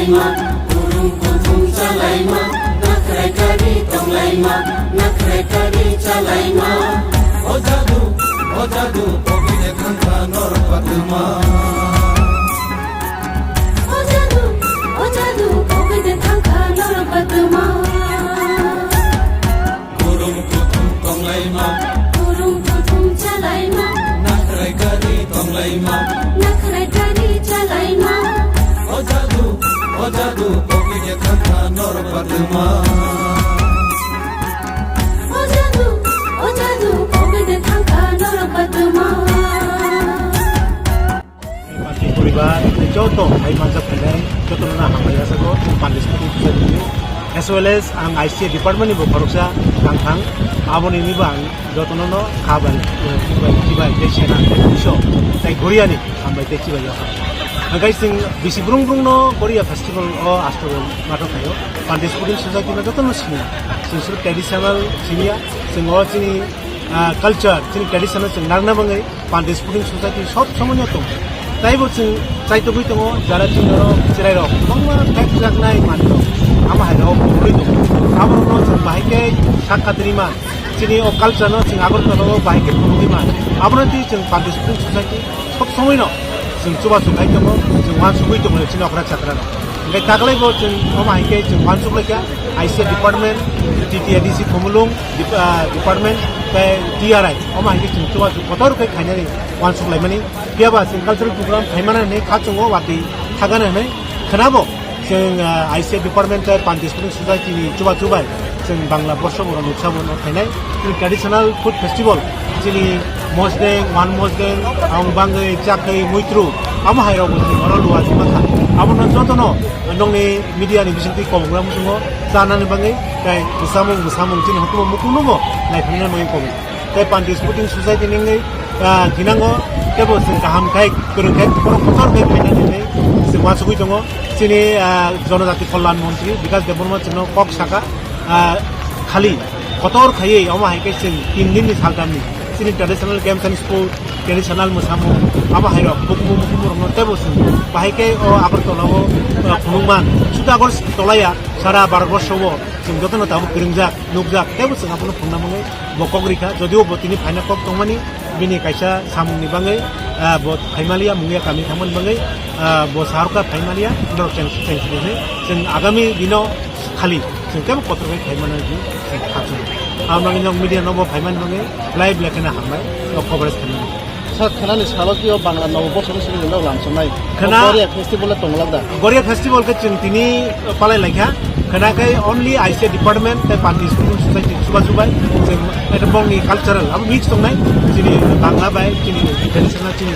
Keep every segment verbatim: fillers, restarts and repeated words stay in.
Kurung kuthum chalaima, nakhrai kari tonglaima, nakhrai kari chalaima. O jadu, o jadu, pogide thangkha norok patuma. O jadu, o jadu, pogide thangkha norok patuma. Kurung kuthum tonglaima. Kurung kuthum chalaima. Nakhrai kari tonglaima. Nakhrai kari chalaima. O jadu, o jadu, pogide thangkha norok patuma. O jadu, o jadu, pogide thangkha norok patuma. Pandi poribar, joto hai manjak phainai, joto no hambai asako, Pandi Sporting Society ni, as well as ang I C A department ni bo khoroksa, ang thang, aboni ni bo ang joto no no kha bai, eh, chibai, chibai, tei sena, tei puiso, tei goriya ni, hambai tei chibai yokha. Hingkai chwng bisi brung brung no goriya festival o astro mathok khaio, Pandi Sporting Society no joto no sini, chwng suru traditional siniya, chwng o chini, ah, culture, chini tradition no chwng narwkna bagwi, Pandi Sporting Society sob somoino tongo. Taibo chwng chaitogwi tongo, jara chini oro chwrairok kwbangma kaijaknai manwirok. Amo hai rok kwrwi tongo. Aborokno chwng bahai khe sak khatri man. Chini o culture no chwng Agartala o bahai khe phunugwi man. Abono twi chwng Pandi Sporting Society sob somoino chwng chubachu khai tongo, chwng uansugwi tongo chini okra chakra rok. Hingke taklai bo chwng omo hai khe chwng uansuk lai kha, I C A department, T T A D C Khumulwng dep-, ah, department, tei T R I, omo hai khe chwng chubachu kotor khe khainani uansuk laimani. Phiya ba chwng cultural program khaimani hinwi kha chwngo watwi thagani hinwi khwnabo chwng, ah, I C A department tei Pandi Sporting Society ni chubachu bai chwng Bangla borso borok nuksa bono khainai. Chini traditional food festival, chini mosdeng, wan mosdeng, ang bangwi, chakwi, muitru, amo hai rok bo chini oro luwa chuma kha. Abono jotono nongni media ni bisingtwi kobongra muchungo chanani bagwi, tei bwsamung, bwsamung chini hukumu mukunumo naiphilna bagwi kobong. Tei Pandi Sporting Society ni wngwi, ah, ginango teibo chwng kaham khai, kwrwng khai, borok kotor khai khainani hinwi chwng uansugwi tongo. Chini, ah, Jonojati Kalyan Montri Bikas Debbarma chwngno kok saka, ah, khali kotor khaiwi omo hai khe chwng tin din ni saltamni chini traditional games and sport, traditional mwsamung, abo hai rok bukumu bukumu rokno teibo chwng bahai khe o Agartala o, ah, phunukman. Sudu Agartala ya, sara Bharat borsho o chwng jotono tabuk kwrwngjak, nukjak, teibo chwng abono phunukna bagwi bo kok rikha, jodio bo tini phaina kok tongmani, bini kaisa samungni bagwi, ah, bo phaimaliya, mungya kami thangmani bagwi, ah, bo saharka phaimaliya, norok cheng, cheng, cheng, cheng, cheng, agami dino khali chwng teibo kotor khe khaimano hinwi chwng khachung. Ang bagwi nok media no bo phaimani bagwi live lekheno hambai, o coverage khaimani. Sir, khanani salo khe o Bangla Nobo Bosor ni simi no lamsonai. Khana- O Goria festival le tonglak da? Goria festival khe chwng tini palai laikha. Khana khe only I C A department tei Pandi Sporting Society chuba chubai. Chwng eta bongni cultural abo mix tongnai. Chini Bangla bai, chini traditional, chini,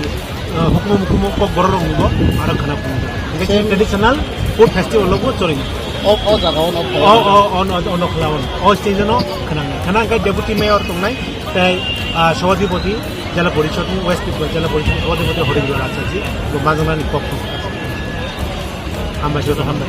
uh, hukumu mukumu kok borok rok ni bo aro khana phunukjak. Hingke chini Same. Traditional food festival logo choring. O, o jaga o no. O, o, o, o, o, no khla o. O stage no khana nai. Khana khe deputy mayor tongnai. Tei, ah, Sabhapati, Jela Porishod ni, West Tripura Jela Porishod ni Sabhapati Horendra Rajyaji, bo majangna ni kok. Hambai, joto hambai.